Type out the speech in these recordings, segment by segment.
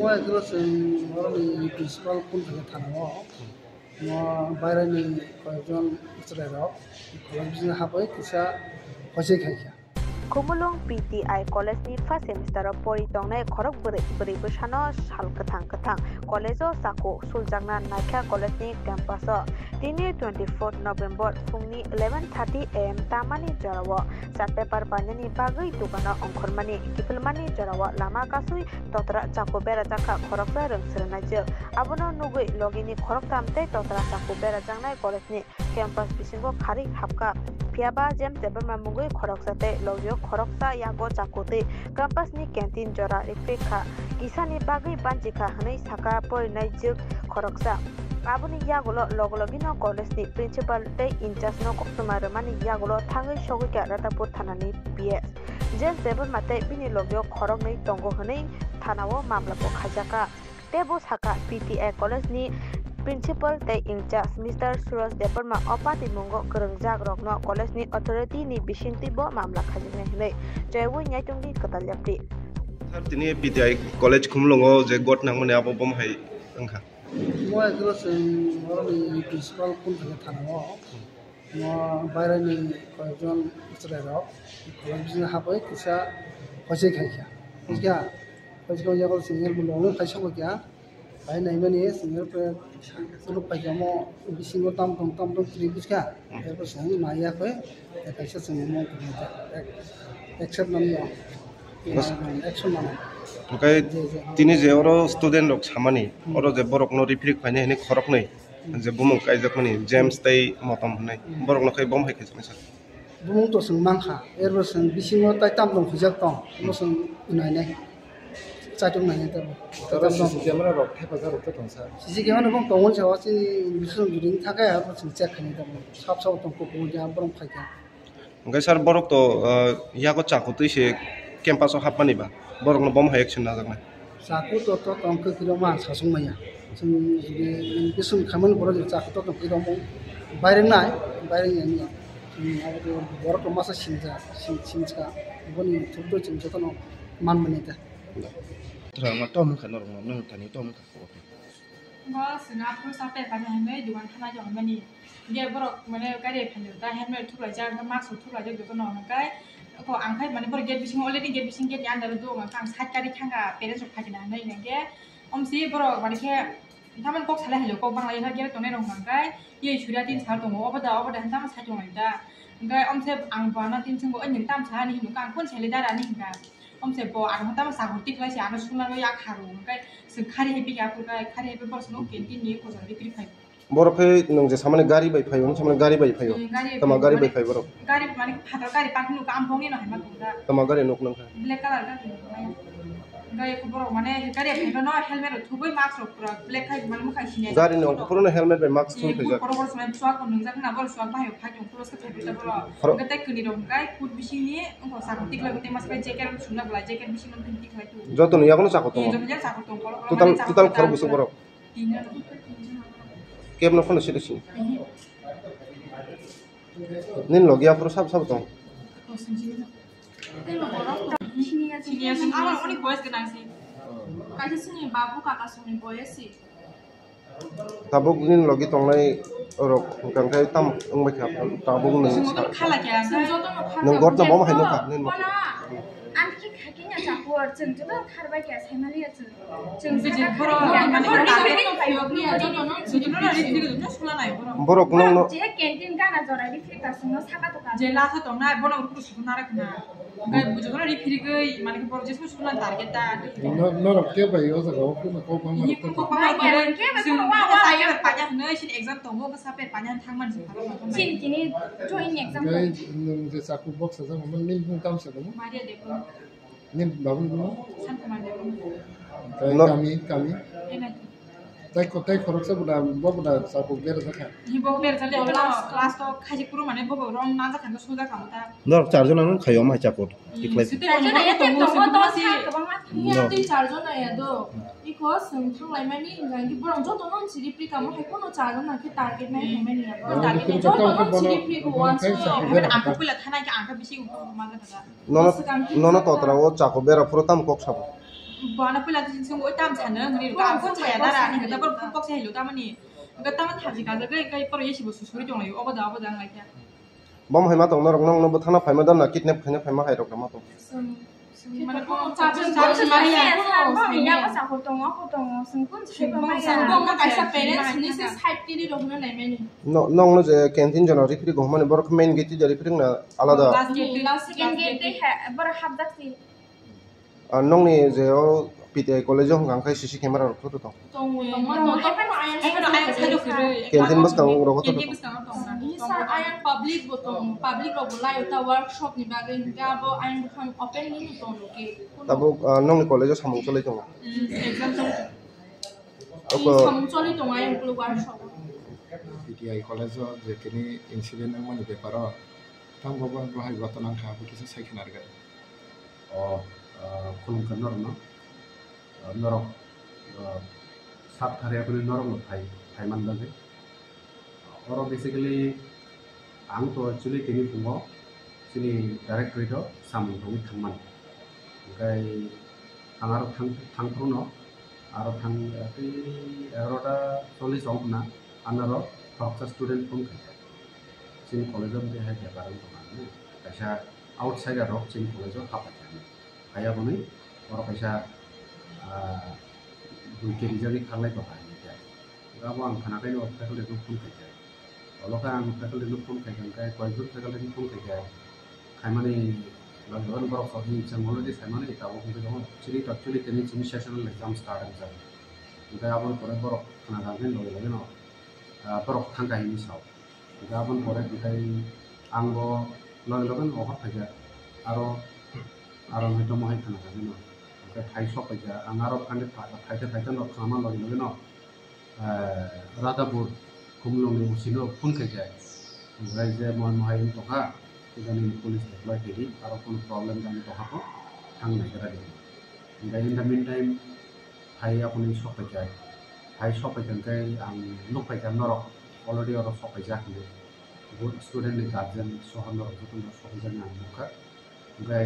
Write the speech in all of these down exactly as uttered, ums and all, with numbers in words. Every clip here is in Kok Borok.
Omo hai khe chwng borokni principal phone khaikha thana o. Omo bairani koyekjon chwrairok college bising habwi kisa hoisai khaikha. Khumulwng P T I College ni first semester o pori tongnai khorok bwrwi bwrwi bwsano sal kwthang kwthang college o chakuk suljakna naikha college ni campus o. Tini twenty fourth November phungni eleven thirty A M tamani jorao chart paper painani bagwi dukano ongkhormani kiphilmani jorao lama kasui totra chakuk berajakha khoroksa rwng swrwngnaijwk. Abono nugwi logini khoroktham tei totra chakuk berajaknai college ni campus bisingo kharwi habkha. Phiyaba James Debbarma mungwi khoroksa tei logio khoroksa yago chakutwi campus ni canteen jora rikpik kha, kisani bagwi banchi kha hwnwi sakha porinai jwk khoroksa. Aboni yagulo logologino college ni principal tei in charge no koktwma rwmani yagulo thangwi sogwi kha Radhapur thana ni P S. James Debbarma tei bini logio khoroknwi tongo hwnwi thana o mamla bo khaijakha. Tei bo sakha, P T I college ni principal tei in charge Mister Suraj Debbarma o patimungo kwrwngjakrokno college ni authority ni bisingtwi bo mamla khaijaknai hwnwi. Joywi Nyaitung ni kwtal yapri. Sir, tini P T I college Khumulwngo je got nangmani abo bomo hai wngkha. Omo hai khe chwng borokni principal phone khaikha thana o. Omo bairani koyekjon chwrairok college bising habwi kisa hoisai khaikha. Hoiskha, hoiskha yago chwng elmo logno khaisokbaikha. Bai naimani chwng elpe phunuk paikha omo bisingo tam tong tam tong kwrwi buskha. Elpe chwng naiya khe kaisa chwng omo accept nani o. Action nani. Hwnkhe tini je oro student rok samani, oro je borokno rifrik phainai hwnwi khoroknwi, je bumung kaijakmani James tei Motom hwnwi, borokno khe bom hai khe chwngsa. Bumung to chwng mankha, erbo chwng bisingo tai tam tong khujak tong, omo chwng nainai, chaitok nainai tamo. Tei tam tong. C C camera rok thepajak rok to tong sa. C C camera rok tongo sa, o chini bising ring thangkhe, abo chwng check khainai tamo. Sap sap tong kok kok ya borok phaikha. Hwnkhe sir, borok to, ah, yago chakutwi se campus o hapmani ba, borokno bom hai action najaknai. Chakut to to tong khe kwrwngma sasong maya. Chwng jodi bising khamani borok je chakut to tong khe rwmo baireng nai, baireng ya. Chwng abo to borok to masa sinja, sin-, sinska. Boni thuk to chwng jotono man mani ta. Thwrwngma tom wngkha norokno, nwng thani tom wngkha. Bo chwng aphuru sa paper hinwi dugan thana jok hinmani. Hwnkhe borok mane gari phainai ta helmet thuklaijak, hwnkhe mask bo thuklaijak jotono, hwnkhe eko ang khai mane borok gate bisingo already gate bising gate ni under o do, hwnkhe ang side gari thangkha parents rok phaikhe na hinwi, hwnkhe omsi borok mane khe tamani kok salai hailo, kok bangla hwnkhe gate tongnai rok hwnkhe ye sura tin sal tongo, obo da obo da hinwi tamo sai tonglai da, hwnkhe omse ang bo ano tin swngo, "Oi nwng tam sa?" hinwi hwnkhe ang phone sailai da ani hwnkha, omse bo ano tamo sagor tikhlai se ano sula rw ya kharu, hwnkhe chwng khari hai phi ya, khari hai phi borok chwngno canteen ni kochari phiri phai. Borok khe nwng je samani gari bai phaio, nwng samani gari bai phaio. Hmm, gari Tama bai, gari bai mane phai borok. Gari mane phatar gari parking nukha, ang bongni no hema tongda. Tama gari nuk nangkha. Black color gari nuk maya. Gari ko borok mane gari phaino no helmet rok thubui mask rok pura black khai mane mukha sinya. Gari ni ongkha pura no helmet bai mask thubui khaijak. Korok borok sumai suak ko nungjak na borok suak bahai phai tong pura se phai ta borok. Horo. Gate kuni rok gai kut bising ni ongko sakon tikla gate mas bai jacket rok sumna bwla jacket bising no tikla tu. Joto ni yakono chakot tongo. Joto ni chakot tong. Total, total khorok bwswk borok. Kebno phano sida sini. Nini logi aphuru sabo sabo tong. Senior, senior. Abo oni boys gwnang si. Kaisa sini babu kaka sini boys si. Tabuk nini logi tongnai rok hwnkha khe tam wngbai kha tabuk nini sa. Khala kya. Nwng gotno bomo hai nukha nini. Ani khe khakhe nya chapur chwng joto kharbai kya saimani ya chwng. Chwng je borok mane borok target no phiyok ni ya joto no chwng no ri phiyok no sula nai borok. Borok no no. Je canteen gana jora ri phiyok ta chwng no saka to ka. Je lasa tong nai bono ru su na rek na. Gai bujo no ri phiyok mane borok je sula target ta. No no rok ke bai o jaga o ko ko bang. Ni ko ko bang. Ke ba ko wa wa ya. Paja no sin exam tongo. Sape panya thangman se pharo. Chin kini join exam. Gai nwng je chakuk boksa jang man nini bung tam sa dong. Maria Debbarma. Nini babu bung. Sankumar Debbarma. Gai kami kami. Ena. Tai ko tai khoroksa buda bo buda chakuk bera jakha. Hi bo bera jakha class to khaji kuru mane bo bo rong na jakha to suda kha ta. Norok charjon ano khayo ma chakuk. Tiklai. Charjon ya tongo si. Kwbangma thangya tei charjon ya do. Iko swng thanglaimani hwnka hwnkhe borok jotono siri pri kamo hai kono charjon nang khe target nai hwnmani ya. Target nai jotono siri pri ko wan. Ang khe puila thanai khe ang khe bisi ungkha ma khe thada. Nono nono totra o chako bera phuru tam kok sabo. Bo ano puila twi sing oi tam sano, hwnwi rwkha, ang phone chaya dara, ani hwnkhe boro phone kok se hailo tamani. Hwnkhe tamo thaji kajagwi, hwnkhe poro yesibo susuri tonglaio, obo da, obo da, hwnlaikha. Bom hai ma tong norok, nokno bo thana phaima da na kidnap khaina phaima hai rok ma tong. Chwng, chwng mane kono chajwng chajwng maya. Chwng bom ya, chajwng maya. Chwng bom kaisa parents ni se side kiri rok hwnwi naimani. No, nokno je canteen jora ripri go hwnmani borok main gate twi jora ripri na alada. Last gate, last gate. Second gate tei ha, borok hapjak si. Ah, nokni je o P T I college o hwnka hwnkhe C C camera rok photo tong. Tongo, tongo, tongo. Haino ayang side o kwrwi. Canteen bwskango rok photo tong. Canteen bwskango tong. Sir, ayang public bo tong, public rok bo laio ta workshop ni bagwi, hwnkhe abo ayang bwkhang open ni tong rok. Tabuk, ah, nokni college o samung choli tongo. Hmm, exam choli tongo. Oko samung choli tongo ayang ukuluk workshop o. P T I college o je tini incident wngmani bepar o, tamo bo bahai ghotona wngkha, abo kisa sai khna rwgadi. O, ah, khulumkha norokno. Ah, norok, ah, sak thari aboni norokno phai, phai man bagwi. Oro basically ang to actually tini phungo chini directorate o samung tangwi thangmani. Hwnkhe ang aro thang, thangphruno aro thang, tei egarota chollish wng khna anoro khoroksa student phone khaikha. Chini college o tei hai bepar wng tongkha, kaisa outsider rok chini college o hapaikha. Phai aboni oro kaisa, ah, bui kerijagwi kharlai tongo hinwi khe. Abo ang khna khe o faculty no phone khaikha. Olo khe ang faculty no phone khaikha, hwnkhe koyekjon faculty no phone khaikha. Khaimani logically borok sokni chwng already saimani tabuk wngwi tongo. Chini actually tini chini sessional exam start wngjak. Hwnkhe aboni pore borok khna kha khe logi logi no, ah, borok thangkha hinwi sao. Hwnkhe aboni pore hwnkhe ang bo loge loge no ohor phaikha, aro, aro hwnkhe tamo hai khna kha bino. Hwnkhe phai sok phaikha, ang aro phaikhe phaikhe no khna man loge loge no, eh, Radhapur Khumulwngni O C no phone khaikha. Hwnkhe je mo, mo hai wng tongkha, idani police apply khaidi, aro kono problem jani tongkha kho thang naigra di. Hwnkhe in the meantime, phai aboni sok phaikha, phai sok phaikha hwnkhe ang nuk phaikha norok already oro sok phaijak hinwi. Bo student ni guardian soho norok jotono sok phaijak hinwi ang nukha. Hwnkhe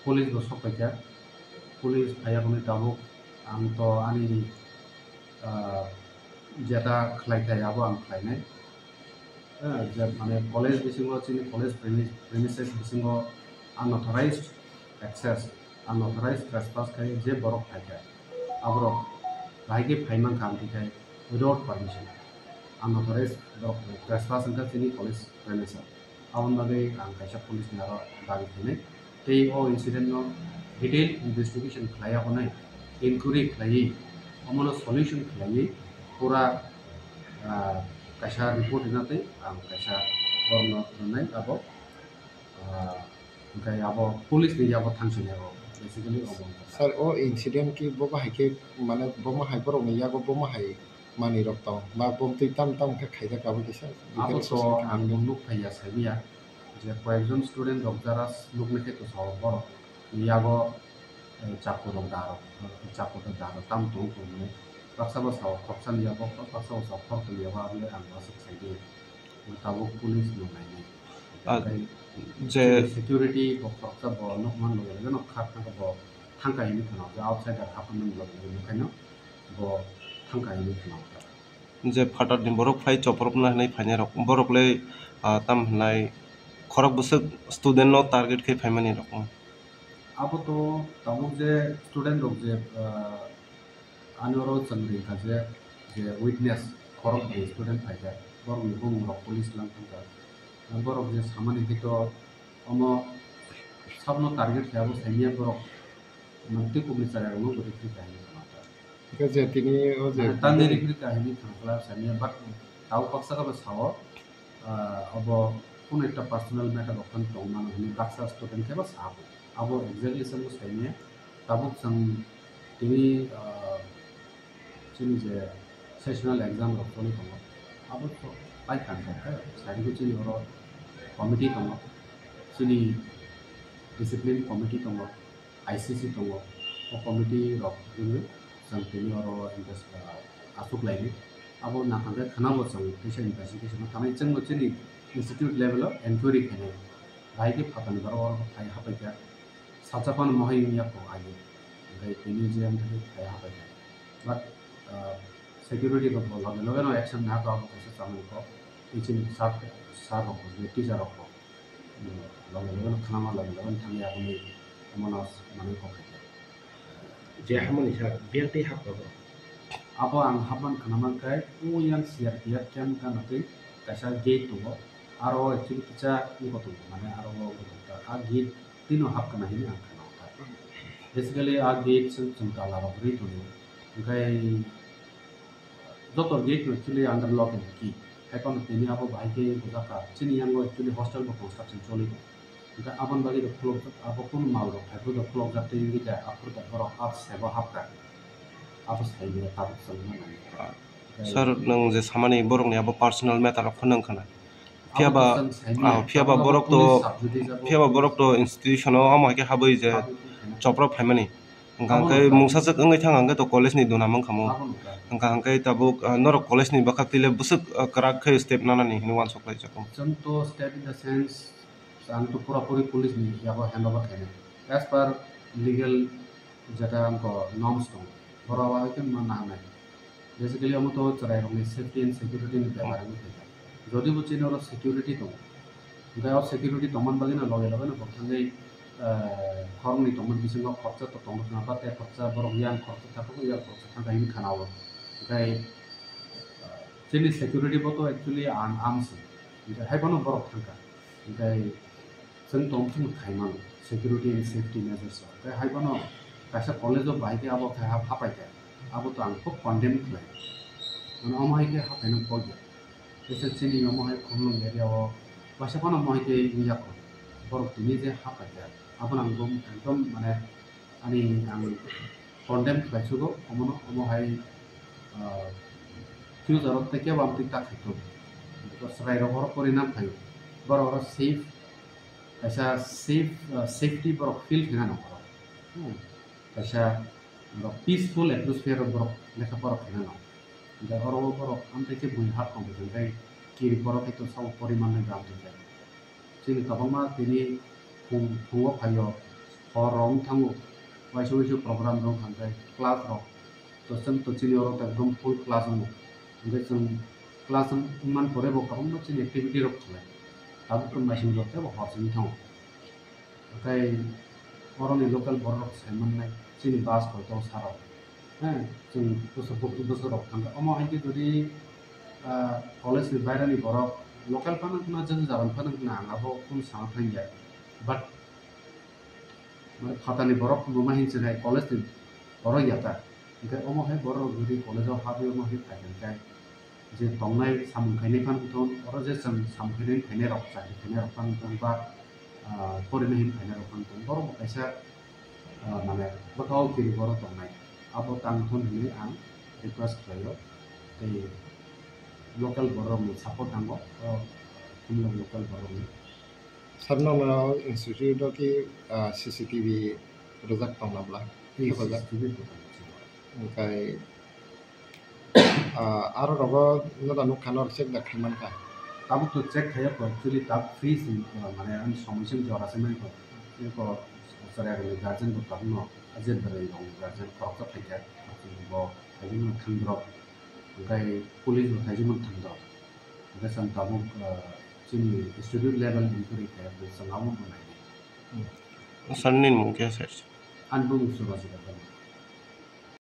police bo sok phaikha, police phai aboni tabuk ang to ani, ah, jeta khlai thai abo ang khlainai. Eh, je mane college bisingo chini college premi-, premises bisingo unauthorized access, unauthorized trespass khai je borok phaikha, aborok bahai khe phai mankha amtwi khai without permission, unauthorized borok trespass wngkha chini college premises. Aboni bagwi ang kaisa police ni aro dabi khainai. Tei o incident no detail investigation khlai abonai inquiry khlaiwi omono solution khlaiwi pura, ah, kaisa report rina tei ang kaisa borokno rwnai abo, ah, hwnkhe abo police ni yago thangsinai abo basically omo wngkha. Sir, o incident ki bo bahai khe mane bomo hai borokni yago bomo hai manwi rok tong, ba bomtwi tam tam khe khaijak abo kisa abo details to sini ang khe nuk phaiya saimanya je koyekjon student rok jara nukni khe kwchao borok yago, eh, chaku rok da rok, chaku rok da rok tam tong tong mani baksa bwsao khoroksa ni yago baksa bwsao khoroksa ni yago aboni ang aswk saidi tabuk police no nainai. Ah, tei je security bo khoroksa bo nukman loge loge no kha thangkha bo thangkha hinwi khna je outsider hapmani loge loge nukhaino bo thangkha hinwi khna. Je phatar ni borok phai chopropna hinwi phainai rok, borok le, ah, tam hinai khorok bwswk student no target khe phaimani rok. Abo to tabuk je student rok je, ah, ani oro chwng ri kha je, je witness khorok bai student phaikha, borok ni bumung rok police lang thangkha, borok je samani hito omo sabno target khe abo saimanya borok. Mane tei kubuni chaya rokno bo rikri kahini khna kha. Hingke je tini o je mane tamni rikri kahini khna kha saimanya, but tabuk baksa khe bo sao, ah, obo kunu ekta personal matter rok phano tong mano hinwi baksa student khe bo sa bo. Abo exactly chwng bo saimanya. Tabuk chwng tini, ah, chini je sessional exam rok choli tongo, abo to pai kang kha khe, sadi khe chini oro committee tongo, chini discipline committee tongo, I C C tongo, o committee rok wngwi chwng tini oro invest-, ah, aswk lainai. Abo nathang khe khwnabo chwng teisa investigation o thangnai, chwngno chini institute level o enquiry khainai. Bahai khe phatarni borok oro phai hapai kha, salsa phano mohai wngya kho aini. Hwnkhe tini je ang thani phai hapai khe. But, ah, security rok bo loge loge no action nai kok, kaisa chamani kok. Tei chini sir, sir rok bo, teacher rok bo, hmm, loge loge no khnama, loge loge no thangwi aboni omono manwi kok hai khe. Je hamani sir, biyang tei hapkha bo? Abo ang hapman khna mankhe, o yang C R P F camp gana twi kaisa gate tongo. Aro actually kisa wngkha tongo, mane aro wngkha tongo. A gate twino hapkha na hinwi ang khna mankha. Basically, a gate chwng, chwng tala rok rwi tongo. Hwnkhe joto gate no actually under lock and key. Haiphano tini abo bahai khe bujak kha. Chini yango actually hostel bo construction choli tongo. Hwnkhe aboni bagwi rok khulokjak, abo kunu mal rok phaiphuru rok khulokjak tei wngwi kha, aphuru khe borok a sebo hapkha. Abo saimanya tabuk chwng ma nangya. Sir, nwng je samani borokni abo personal matter rok phano wngkha na. Phiya ba, ah, phiya ba borok to, phiya ba borok to institution o omo hai khe habwi je chopra phaimani. Hwnkha hwnkhe mungsa swk wngwi thang hwnkhe to college ni duna mankha mo. Hwnkha hwnkhe tabuk, ah, norok college ni bwkhak twi le bwswk, ah, kwrak khe step nanani hinwi uansuk lai jago. Chwng to step in the sense, ang to pura puri police ni yago hand over khainai. As per legal jeta ang to norms tongo, borok abo hai khe ma nahanai. Basically, omo to chwrairokni safety and security ni bepar wngwi phaikha. Jodi bo chini oro security tongo, hwnkhe o security tongmani bagwino loge loge no bo thangwi, eh, khoroknwi tongmani bisingo khoroksa to tongo khna, ba tei khoroksa borok yang khoroksa thangkha, yang khoroksa thangkha hinwi khna-o. Hwnkhe, eh, chini security bo to actually ang, ang se. Hwnkhe hai phano borok thangkha. Hwnkhe chwng tongthung khai mano, security and safety measures rok. Tei hai phano kaisa college o bahai khe abo khe ha-, hapai khe, abo to ang khub condemn khlai. Mane omo hai khe hapai nang kok ya. Tei se chini omo hai Khumlwng area o waisa phano omo hai khe wngya kho. Borok tini je hapai khe, abono ang ekdom, ekdom mane ani ang condemn khlai sugo, omono, omo hai, ah, future o tei kebo amtwi ta khai tongo. Because chwrairok oro pori nam phaio. Borok oro safe, kaisa safe, ah, safety borok feel khaina nang oro. Hmm. Kaisa borok peaceful atmosphere o borok lekha pora khaina nang. Hwnkhe oro borok amtwi khe bui hap tong khe, hwnkhe kiri borok hai to sabo poriman nai bam tong khe. Chini kwbangma tini phung, phungo phaio, hor rok wng thango, waisa waisa program rok hwnkhai class rok, to chwng to chini oro to ekdom full class wngo, hwnkhe chwng class wng-, wngmani pore bo kwbangma chini activity rok khlai, tabuk to naising rok tei bo hor se wng thango. Tei oroni local borok rok sai mannai, chini bus koito saro. He, chwng bwswk, bwswk, bwswk rok thangkha. Omo hai khe jodi, ah, college ni bairani borok local phano wngkha na, jani jagani phano wngkha na, ang abo kunu sana thangya. But, mane, phatani borok wngma hinwi chinai, college ni borok ya ta. Hwnkhe omo hai borok rok jodi college o habwi omo hai phai kha hwnkhe, je tongnai samung khainai phano wngthon, oro je chwng samung khainai, khainai rok, chakri khainai rok phano wngthon, ba, ah, porinai hinwi phainai rok phano wngthon, borok bo kaisa, ah, mane bwkha o kiri borok tongnai, abo tang thon hinwi ang request khlaio. Tei local borok rokni support nango, o Khumlwng local borok rokni. Sir, nono institute o ki, ah, C C T V rwjak tongna bla? Yes, hephajak. C C T V rwjak. Hwnkhe, ah, aro rogo noda nukha, nor check da khai mankha? Tabuk to check khaiya kho, actually tabuk free si, ah, mane ani somoi se jora se mankho. Eko chwrairokni guardian bo tabukno, aje bwrwi rokni guardian khoroksa phaikha, bo phaimani thangdrop, hwnkhe police bo phaimani thangdrop. Hwnkhe chwng tabuk, ah, chini student level ni kwrwi khe chwng abo bo nainai. Sir, nini mung khe sir? Ani bumung Surajit Debbarma.